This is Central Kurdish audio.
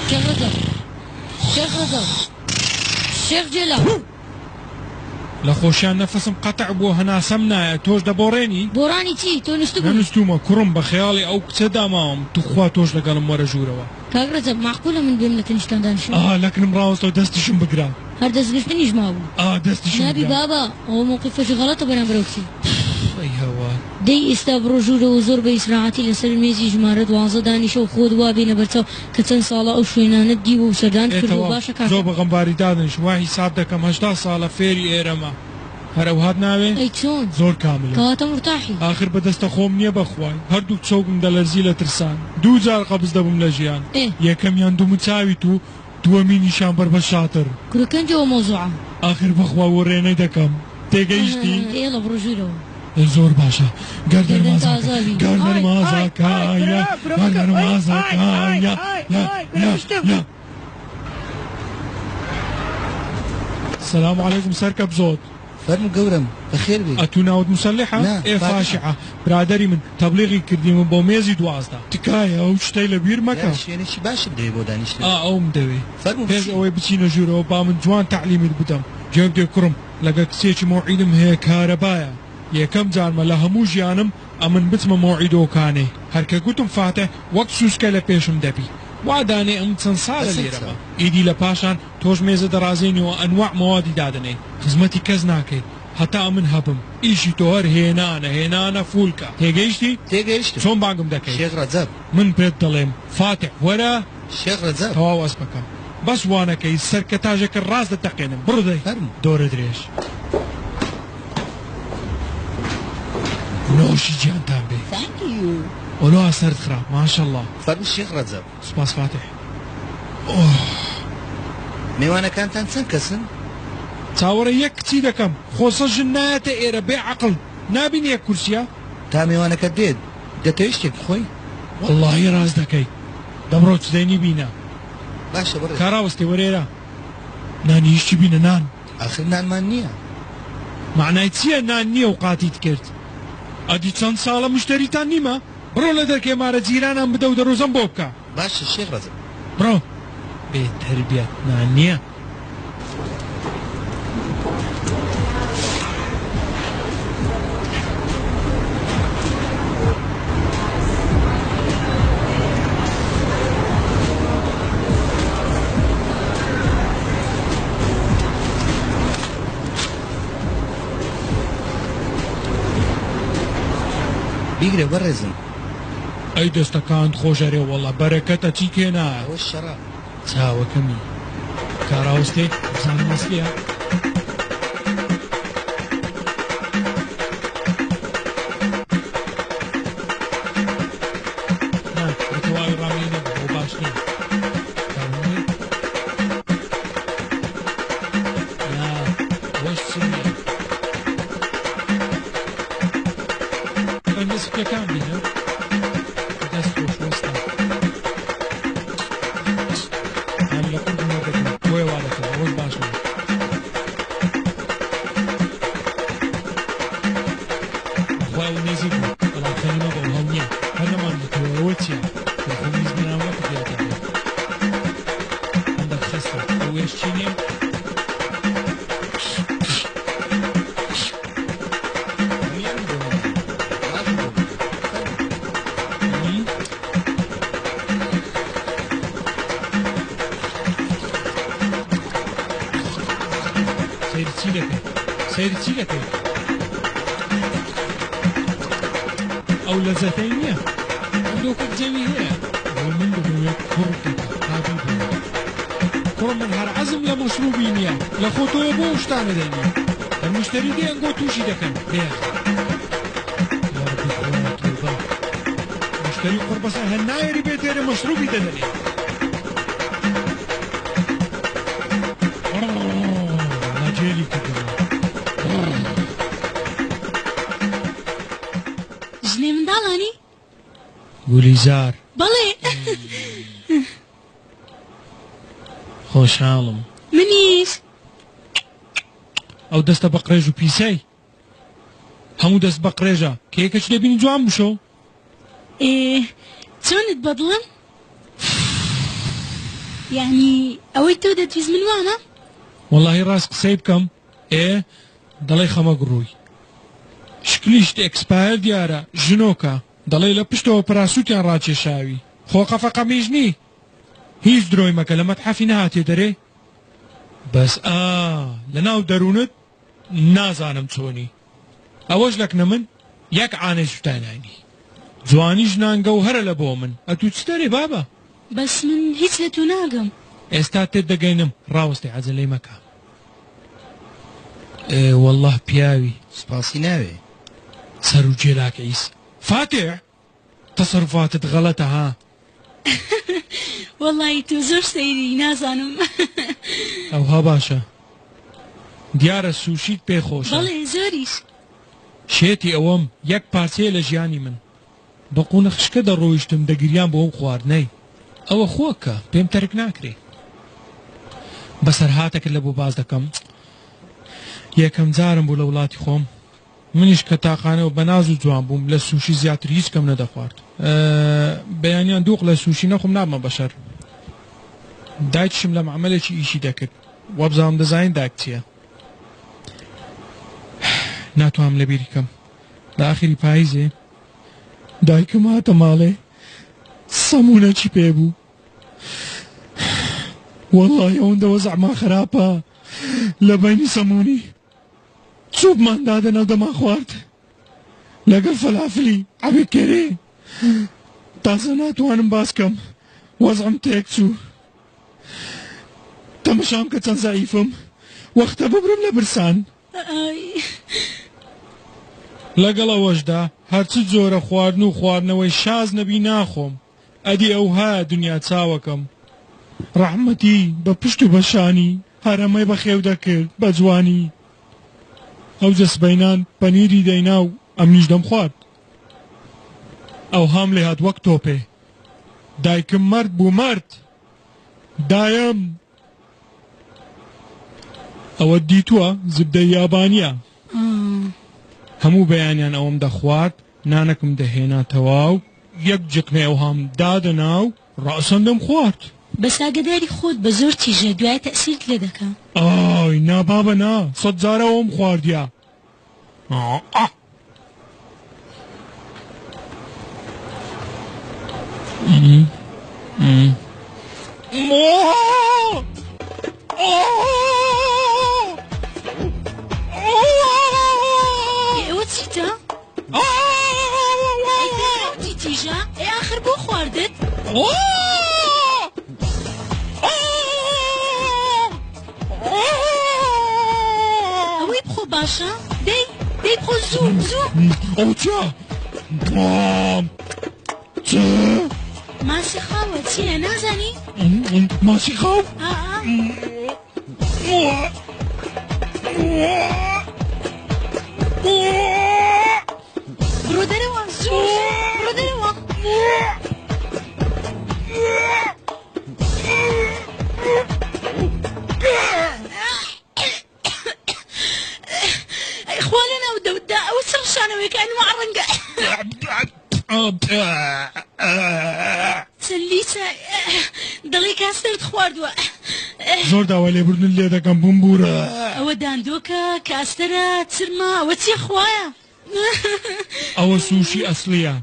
شێخ ڕەجەب، شێخ ڕەجەب، شێخ جێلاو. لە خۆشیان نەفەسم قەتع بووە هەناسەم نایە تۆش دەبۆڕێنی؟ بۆڕانی چی؟ تۆ نوستبووی؟ نەنوستوومە کوڕم بە خەیاڵی ئەو کچە داماوم توخوا تۆش لەگەڵم وەرە ژوورەوە. کاک ڕەجەب مەعقولە من بێم لە تەنیشتان دانیشم؟ ئا لەکنم ڕاوەستە و دەستیشم بگرە. هەر دەستگرتنیش مابوو. ئا دەستیشم نابی بگرە. بابە ئەوە مەوقیفەکی غەڵەتە بەرامبەر ئەو کچەی. ئوف ئەی هاوار. دەی ئیستا بڕۆ ژوورەوە و زۆر بە ئیسراحەتی لەسەر مێزی ژمارە 12 دانیشە و خۆت وا بێنە بەرچاو کە چەند ساڵە ئەو شوێنانەت دیوە و سەردانت ئێ کردووە تەواو باشە کاکە؟ زۆر بە غەمباری دادەنیشم وا حیساب دەکەم 80 ساڵە فێری ئێرەمە هەر ئەوهات ناوێ؟ ئەی چۆن؟ زۆر کاملم. کەواتە مورتاحی؟ ئاخر بە دەستە خۆم نیە بەخوای هەردووک چەوگم دەلەرزی لە ترسان دوو جار قەبز دەبووم لە ژیان ئێ. یەکەمیان دوموچاوی تو دووەمینیشیان بەر بە شاتر. کورە کەنجە ئەو مەوزوعە؟ ئاخر بەخوا وڕێنەی دەکەم تێگەیشتی؟ ئێڵە بڕۆ ژوورەوە. ئێ زۆر باشە گەردن گەردنت مازاکە ئازا بی. گەردن ئای ئای مازاکە ئای یا کورە کورە بکەم گەردن ئای ئای مازاکە ئای یا ئای کورە یا پشتم. یا یا. سلام علیکم سەرکە بزۆت. فەرموو گەورەم بەخێر بێی. ئەتوو ناوت موسەلیحە؟ نا ئێ فاتحە. فاشعە برادەری من تەبلیغی کردیمە بۆ مێزی 12. تکایە ئەو شتەی لە بیر مەکە. دیارە شوێنێکی باشت دەوێ بۆ دانیشتن. ئا ئەوم دەوێ. فەرموو پێش بچین. ئەوەی بچینە ژوورەوە با من جوان تەعلیمت بدەم. گوێ بدێ کوڕم لەگەڵ کچێکی مەوعیدم هەیە کارەبایە. یەکەم جارمە لە هەموو ژیانم ئەمن بچمە مەوعیدۆکانێ. هەر کە گوتم فاتح وەک سوسکە لە پێشم دەبی. وا دانێ ئەمن چەند سالە بەسەر لێرەمە. چاو. ئیدی لە پاشان تۆش مێزە دەڕازێنیەوە ئەنواع مەوادی دادەنێی. خزمەتی کەس ناکەی هەتا ئەمن هەبم. ئیشی تۆ هەر هێنانە هێنانە فولکە. تێگەیشتی؟ تێگەیشتم. چۆن بانگم دەکەی؟ شێخ ڕەجەب. من پێت دەڵێم فاتح وەرە. شێخ ڕەجەب. تەواو ئەسپەکەم. بەس وانەکەی سەرکەتاژێکە ڕاست دەتەقێنم. بڕۆ دەی. فەرموو. دۆرە درێژ. نۆشی گیانتان بێ. Thank you. وەڵا سەرت خراپ ماشەڵا. فەرموو شێخ ڕەجەب. سوپاس فاتح. ئۆه. میوانەکانتان چەند کەسن؟ چاوەڕێی یەک کچی دەکەم. خۆسە ژن نایەتە ئێرە بێ عەقڵ. نابینی یەک کورسیە؟ تا میوانەکەت دێت دەتەوێ شتێک بخۆی؟ وەڵاهی ڕاست دەکەی. دەبڕۆ چدەینی بینە. باشە بەڕێزم. کاراوەستێ وەرە ئێرە. نانی هیچی بینە نان. ئاخر نانمان نییە. مەعنای چییە نان نییە و قاتیت کرد؟ ئەدی چەند ساڵە مشتەریتان نیمە؟ بڕۆ لە دەرکەی مارە جیرانان بدە و دەرۆزەم بۆ بکە. باشە شێخ ڕەجەب. بڕۆ بێ تەربیەت نان نییە. بیگرە بەڕێزم. ئەی دەستەکانت خۆش ئەرێ وەڵا بەرەکەتە چی تێنایە. ئەوە شەڕابە. چاوەکەمی کاراوستێ بزانم ئەسلیە. نا بە تەواوی ڕامی نەبوو ئەو باش نییە. کارمەی نا ئەوەش چ نییە. ڕەنگە سپیەکان بینە. دەست خۆش وەستا. هەم لە قورگم وەردەگرم بۆیە وا دەکەم ئەوەش باش نییە. بەخوا ئەوە نێزیک بوو بەڵام خەنی مەبە و هەڵ نییە هەر نەمان دیتەوە ئەوە چییە؟ کورە خۆم هیچ بەناو نەکردیاتە بێ هەندەک خەستە ئەوێش چی نییە؟ هەموویانم بۆ هێناوە. ڕاستم بۆ بکە. فەرموو. سەیری چی دەکەی؟ سەیری چی دەکەی؟ ئەو لەزەتەی نییە. ئەندۆکەک جەوی هەیە. بۆ من دەمەوێت کوڕ دەکا قابیل بووم. کوڕم من هەر عەزم لە مەشروبی نییە. لە خۆتەوە بۆ ئەو شتانە دەینی. هەر مشتەری دێ ئەنگۆ تووشی دەکەن. بێخ. یاڕەبی خوایە تۆبە. مشتەری قوڕ بەسەر هەر نایەری بێت ئێرە مەشروبی دەدەنێ. وەڵا گێلی کردمەوە. ژنێ منداڵانی؟ گولیزار. بەڵێ. خۆشحاڵم. منیش. ئەو دەستە بە قڕێژ و پیسەی. هەموو دەست بە قڕێژە. کە یەکەکی دەبینی جوان بشۆ. ئێ چۆنت بەدڵم؟ یانی ئەوەی تۆ دەتویست من وامە؟ وەڵاهی ڕاست قسەی بکەم ئێ دەڵێی خەمەک ڕووی شکلیشت ئێکسپایەر دیارە ژنۆکە دەڵێی لە پشتەوە پراسوتیان ڕاکێشاوی خۆ قەفە قەمیش نی هیچ درۆی مەکە لە مەتحەفی نەهاتیە دەرێ بەس ئا لەناو دەروونت نازانم چۆنی ئەوەش لەکنە من یەک عانەی سوتانانی جوانی ژنان گەوهەرە لە بۆ من ئەتوو چ دەرێ بابە. بەس من هیچ لە تۆ ناگەم. ئێستا تێت دەگەینم ڕاوەستەی عەجەلەی مەکە. ئێ وەڵڵاه پیاوی. سوپاسی ناوێ. سەر و جێلاک عیس. فاتیح تەسەروفاتت غەڵەتە ها. وەڵایی تۆ زۆر سەیری نازانم. ئەوها باشە دیارە سوشیت پێ خۆشە. بەڵێ زۆریش. شێتی ئەوەم یەک پارچەیە لە ژیانی من. بە قونە خشکە دەڕۆیشتم دەگریام بۆ ئەو خواردنەی. ئەوە خۆکە پێم تەرک ناکرێ. بەسەرهاتەکت لە بۆ باس دەکەم. یەکەم جارم بوو لە وڵاتی خۆم. منیش کە تاقانە و بەناز و جوان بووم لە سوشی زیاتر هیچ کەم نەدەخوارد. بەیانیان دووق لە سوشی نەخۆم نابمە بەشەر. دایکیشم لە مەعمەلێکی ئیشی دەکرد. وابزانم دەزانین دایک چییە. ناتوانم لەبیری کەم. لە ئاخری پاییزێ دایکم هاتە ماڵێ سەمونەکی پێ بوو. وەڵڵاهی ئەوەندە وەزعمان خراپە لە بەینی سەمونی چوپمان دادەنا و دەمانخوارد لەگەڵ فەلافلی عەبێ کەرێ. تازە ناتوانم باس کەم وەزعم تێک چوو. تەمەشام کە چەند زەعیفم وەختە بمرم لە برسان. لەگەڵ ئەوەشدا هەرچ جۆرە خواردن و خواردنەوەی شاز نەبی ناخۆم. ئەدی ئەوهایە دنیا چاوەکەم. ڕەحمەتی بە پشت و بە شانی هەرەمەی بەخێو دەکرد بە جوانی. ئەوجە سبەینان پەنیری دەینا و ئەمنیش دەمخوارد. ئەوهام لێهات وەک تۆپێ. دایکم مەرد بوو مەرد. دایەم. ئەوەت دیتووە زبدەی یابانییە. هەموو بەیانیان ئەوەم دەخوارد، نانەکم دەهێنا تەواو یەک جقمەی ئەوهام دادەنا و ڕەئسەن دەمخوارد. بەس ئاگەداری خۆت بە زۆر تیژە دوایە تەئسیرت لێ دەکا. ئای نا بابە نا سەد جارە ئەوەم خواردیە. ئەوە چیتە؟ ئەی تیژە؟ ئەی ئاخر بۆ خواردت؟ ئەوەی بخۆ باشە دەی دەی بخۆ زوو زوو. ئەوە چیە؟ چ؟ ماسی خاوە چییە نازانی؟ ماسی خاو؟ بڕۆ دەرەوە زوو بڕۆ دەرەوە. ئەی خوا لەناو دەوتدا ئەوە چ ڕشانەوەیەکە ئەنواع ڕەنگە. چەند لیچە دەڵێی کاستەرت خواردووە. زۆر داوای لێبوردنت لێ دەکەم بمبورە. ئەوە داندۆکە کاستەرە چرمە ئەوە چیە خوایە. ئەوە سوشی ئەسڵیە.